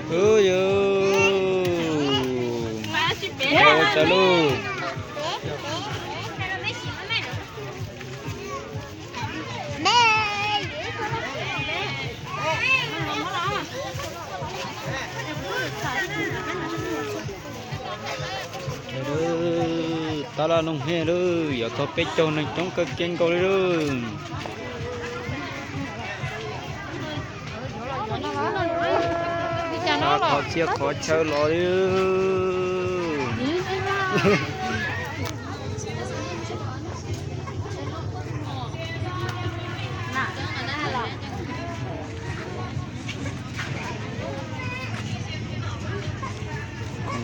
Ub yus, ua tsaug lauj. Tab laj looj hej lauj, yuav txog peb caug neeg coob kawg kiag nkaus li lauj. Qhov txhia qhov chaw los li.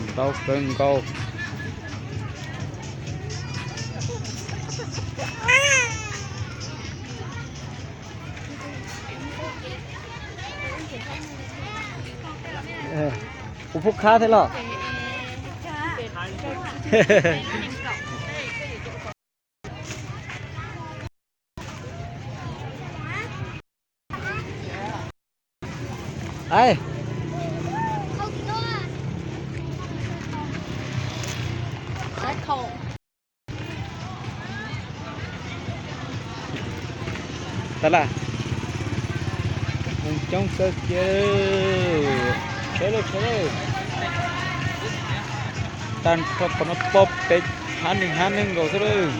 Ntau kawg nkaus. Kuv pub khab thiab los. Ai. Tab laj, neeg coob kawg kiag. Sawv lawm, sawv lawm. Tag nrho qhov no pom peb hab neeg hab neeg nkaus xwb lawm.